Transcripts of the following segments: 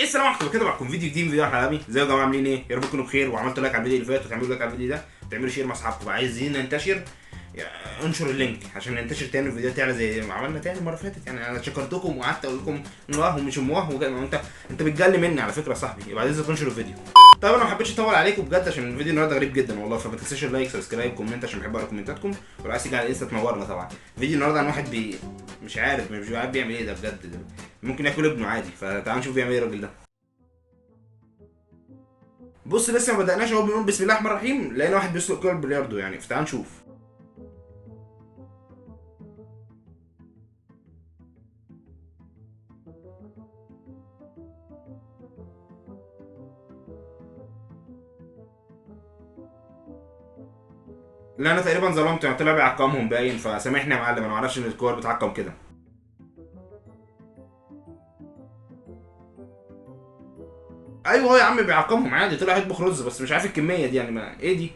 السلام عليكم، كده معكم فيديو جديد من فيديو احمد عالمي. ازيكم يا جماعة، عاملين ايه؟ يا رب تكونوا بخير، وعملتوا like على الفيديو اللي فات، وتعملوا like على الفيديو ده، وتعملوا share مع اصحابكم. عايزين ننتشر، انشر ال link عشان ننتشر تاني، الفيديو تعلى زي ما عملنا تاني المرة اللي فاتت. يعني انا شكرتكم وقعدت اقول لكم مواه ومش مواه انت بتجلي مني على فكرة يا صاحبي. بعد اذنك انشر الفيديو. طيب انا ما حبيتش اطول عليكم بجد عشان الفيديو النهارده غريب جدا والله، فما تنساش ال like، subscribe، comment عشان بحب اقرا كومنتاتكم، ولو عايز تيجي على الانستا تنورنا. طبعا الفيديو النهارده عن واحد مش عارف بيعمل ايه ده بجد، ده ممكن ياكل ابنه عادي. فتعالوا نشوف بيعمل ايه الراجل ده. بص لسه ما بدأناش اهو، بنقول بسم الله الرحمن الرحيم، لقينا واحد بيسلق كورة بلياردو يعني، فتعالوا نشوف. لا انا تقريبا ظلمت يعني، طلع بيعقمهم باين، فسامحني يا معلم، انا ما اعرفش ان الكور بتعقم كده. ايوه يا عم بيعقمهم عادي، طلع يطبخ رز بس مش عارف الكمية دي يعني، ما ايه دي؟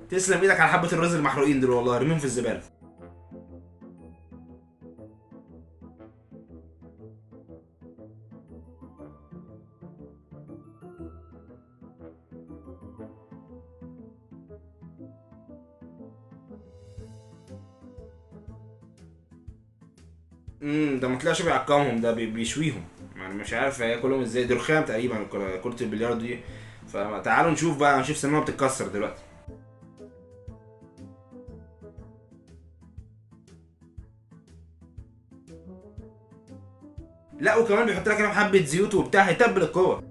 تسلم ايدك على حبه الرز المحروقين دول والله، ارميهم في الزبالة. ده ما طلعش بيعقمهم، ده بيشويهم يعني، مش عارف هياكلهم ازاي، دي رخام تقريبا كرة البلياردو دي. فتعالوا نشوف بقى، نشوف سنانها بتتكسر دلوقتي. لا وكمان بيحط لك حبة زيوت وبتاع، هيتبل الكور.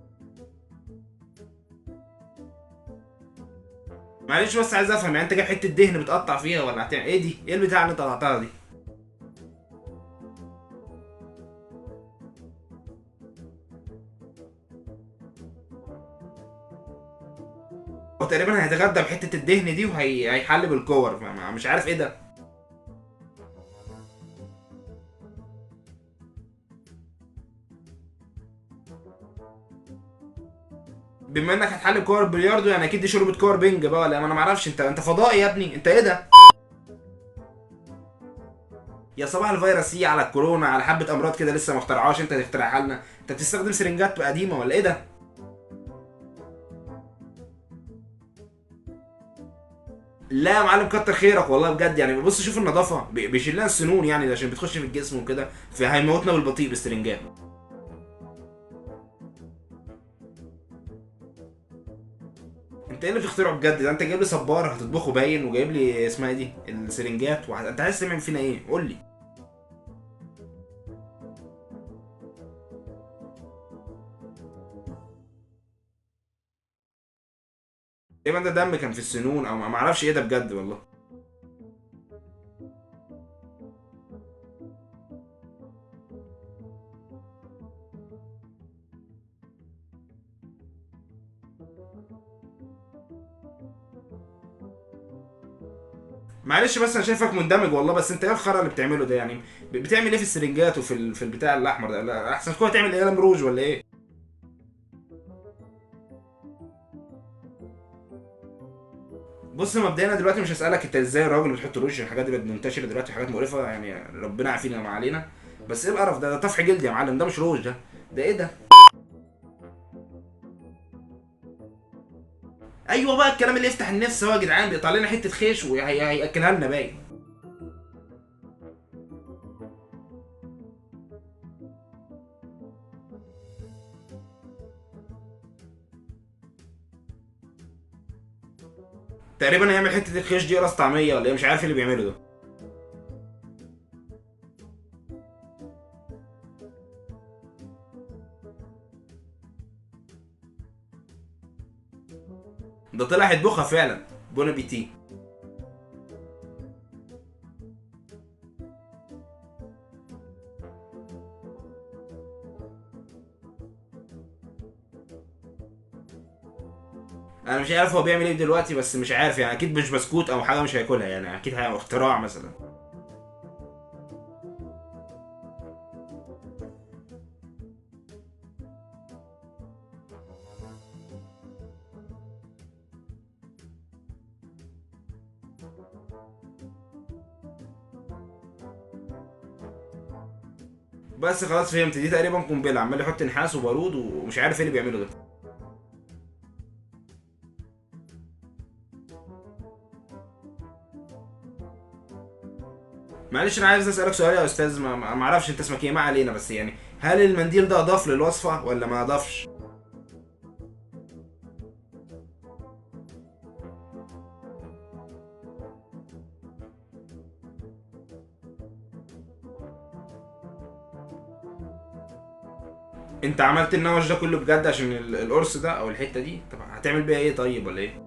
معلش بس عايز افهم يعني، انت جايب حتة دهن بتقطع فيها ولا هتعمل ايه دي؟ ايه البتاع اللي انت قطعتها دي؟ هو تقريبا هيتغدى بحته الدهن دي وهيحل بالكور، مش عارف ايه ده. بما انك هتحل بكور بلياردو يعني اكيد دي شوربة كور بنج بقى، ولا انا ما اعرفش. انت فضائي يا ابني، انت ايه ده؟ يا صباح الفيروس سي على الكورونا، على حبه امراض كده لسه ما اخترعهاش، انت تخترعها لنا. انت بتستخدم سرنجات قديمة ولا ايه ده؟ لا يا معلم كتر خيرك والله بجد يعني. بص شوف النظافة، بيشيل لنا السنون يعني عشان بتخش في الجسم وكده، فهيموتنا بالبطيء بالسرنجات. انت ايه اللي بتخترعه بجد ده؟ انت جايب لي صبار هتطبخه باين، وجايب لي اسمها ايه دي السرنجات، انت عايز تعمل فينا ايه؟ قول لي. تقريبا ده دم كان في السنون او ما اعرفش ايه ده بجد والله. معلش بس انا شايفك مندمج والله، بس انت ايه الخرا اللي بتعمله ده يعني؟ بتعمل ايه في السرنجات وفي في البتاع الاحمر ده؟ لا احسن تكون تعمل قلم روج ولا ايه؟ بص مبدئيا دلوقتي مش هسألك انت ازاي الراجل بتحط روج، الحاجات دي بقت منتشرة دلوقتي، حاجات مقرفة يعني، ربنا عافينا ما علينا. بس ايه القرف ده؟ ده طفح جلد يا معلم، ده مش روج، ده ايه ده؟ ايوه بقى الكلام اللي يفتح النفس هو يا جدعان، بيقطع لنا حتة خيش وهياكلها لنا باين. تقريبا هيعمل حتة الخيش دي قرص طعميه ولا ايه، مش عارف اللي بيعمله ده. ده طلع هيطبخها فعلا. bon appétit. انا مش عارف هو بيعمل ايه دلوقتي، بس مش عارف يعني، اكيد مش بسكوت او حاجة مش هياكلها يعني، اكيد هيبقى اختراع مثلا. بس خلاص فهمت، دي تقريبا قنبلة، عمال يحط نحاس وبارود ومش عارف ايه اللي بيعمله ده. معلش انا عايز اسالك سؤال يا استاذ، ما اعرفش انت اسمك ايه، ما علينا، بس يعني هل المنديل ده اضاف للوصفه ولا ما اضافش؟ انت عملت النوش ده كله بجد عشان القرص ده او الحتة دي؟ طب هتعمل بيها ايه طيب ولا ايه؟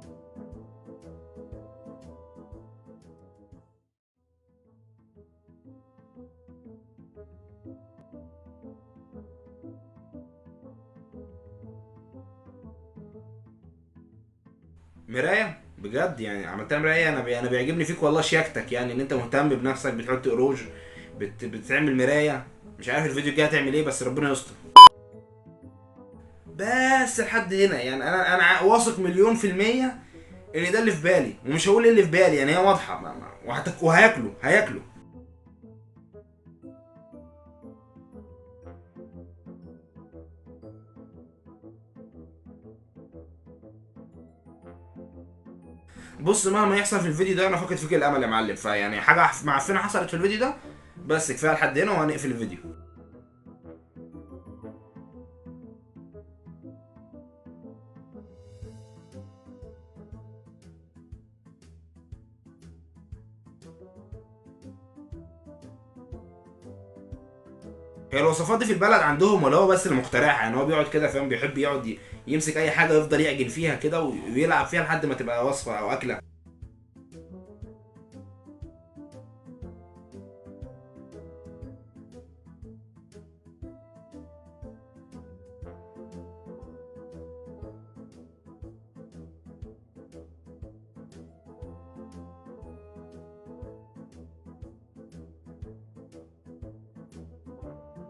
مراية بجد يعني عملتها مراية؟ انا بيعجبني فيك والله شياكتك، يعني ان انت مهتم بنفسك، بتحط قروج، بتعمل مراية. مش عارف الفيديو الجاي هتعمل ايه، بس ربنا يستر. بس لحد هنا يعني انا واثق 1,000,000% ان ده اللي في بالي، ومش هقول ايه اللي في بالي، يعني هي واضحة. وهياكله هياكله. بص مهما يحصل في الفيديو ده انا فاقد فيك الامل يا معلم، فيعني حاجة معفنه حصلت في الفيديو ده، بس كفاية لحد هنا وهنقفل الفيديو. هي الوصفات دي في البلد عندهم ولا هو بس اللي مخترعها؟ يعني هو بيقعد كده فاهم، بيحب يقعد يمسك اي حاجة ويفضل يعجن فيها كده ويلعب فيها لحد ما تبقى وصفه او اكله.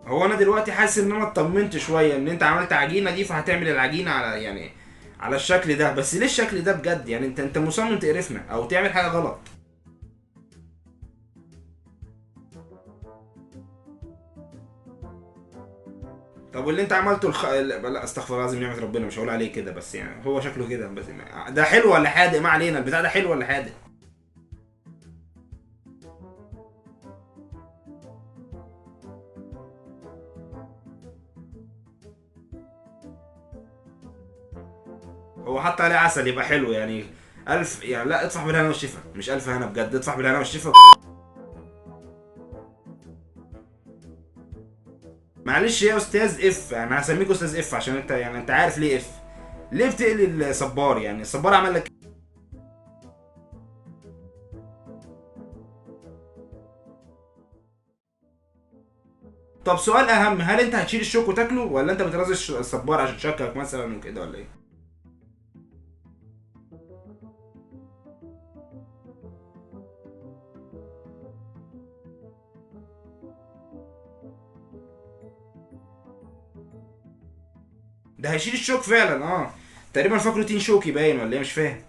هو انا دلوقتي حاسس ان انا اطمنت شوية ان انت عملت عجينه دي، فهتعمل العجينة على يعني على الشكل ده. بس ليه الشكل ده بجد؟ يعني انت مصمم تقرفنا او تعمل حاجة غلط. طب واللي انت عملته لا استغفر الله العظيم، نعمه ربنا، مش هقول عليه كده، بس يعني هو شكله كده. بس ده حلو ولا حادق؟ ما علينا، البتاع ده حلو ولا حادق؟ هو حط عليه عسل يبقى حلو يعني. الف يعني لا، اطفح بالهنا والشفا، مش الف هنا بجد، اطفح بالهنا والشفا. معلش يا استاذ اف، انا هسميك استاذ اف عشان انت يعني انت عارف ليه اف. ليه بتقلي الصبار؟ يعني الصبار عمل لك. طب سؤال اهم، هل انت هتشيل الشوك وتاكله ولا انت بترازي الصبار عشان شكلك مثلا وكده ولا ايه؟ ده هيشيل الشوك فعلا. تقريبا فاكره تين شوكي باين ولا ايه، مش فاهم.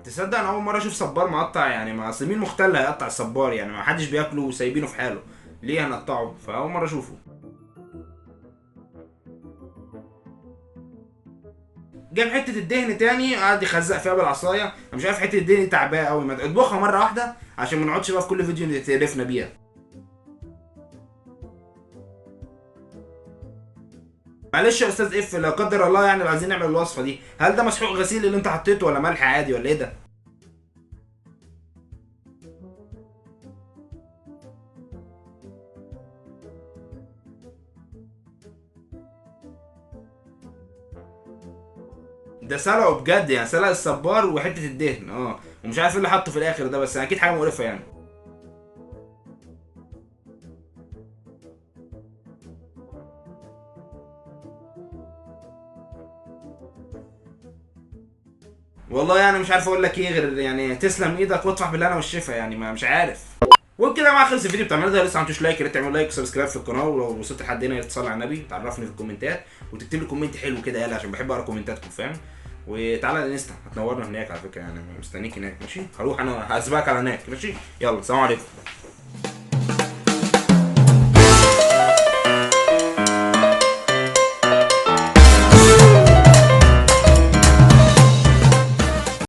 تصدق انا اول مرة اشوف صبار مقطع، يعني ما اصل مين مختل هيقطع الصبار؟ يعني ما حدش بياكله وسايبينه في حاله، ليه هنقطعه؟ فاول مرة اشوفه. جاب حتة الدهن تاني قعد يخزق فيها بالعصايه، انا مش عارف حتة الدهن دي تعباه قوي، ما اطبخها مرة واحدة عشان ما نقعدش بقى في كل فيديو نتقرفنا بيها. معلش يا استاذ اف، لا قدر الله يعني لو عايزين نعمل الوصفة دي، هل ده مسحوق غسيل اللي انت حطيته ولا ملح عادي ولا ايه ده؟ ده سلقه بجد يعني، سلق الصبار وحتة الدهن ومش عارف ايه اللي حطه في الاخر ده، بس اكيد حاجة مقرفة يعني. والله يعني مش عارف اقول لك ايه غير يعني تسلم ايدك واطفح بالهنا والشفا، يعني ما مش عارف. وبكده مع خلص الفيديو بتاع النهارده. لسه ما عملتوش like يا ريت تعملوا like و subscribe في القناة، ولو وصلت لحد هنا يا ريت تصلي على النبي تعرفني في الكومنتات، وتكتب لي comment حلو كده يلا، عشان بحب اقرا كومنتاتكم فاهم. وتعالى الانستا هتنورنا هناك على فكرة، يعني مستنيك هناك ماشي. هروح انا هسبقك على هناك ماشي. يلا سلام عليكم.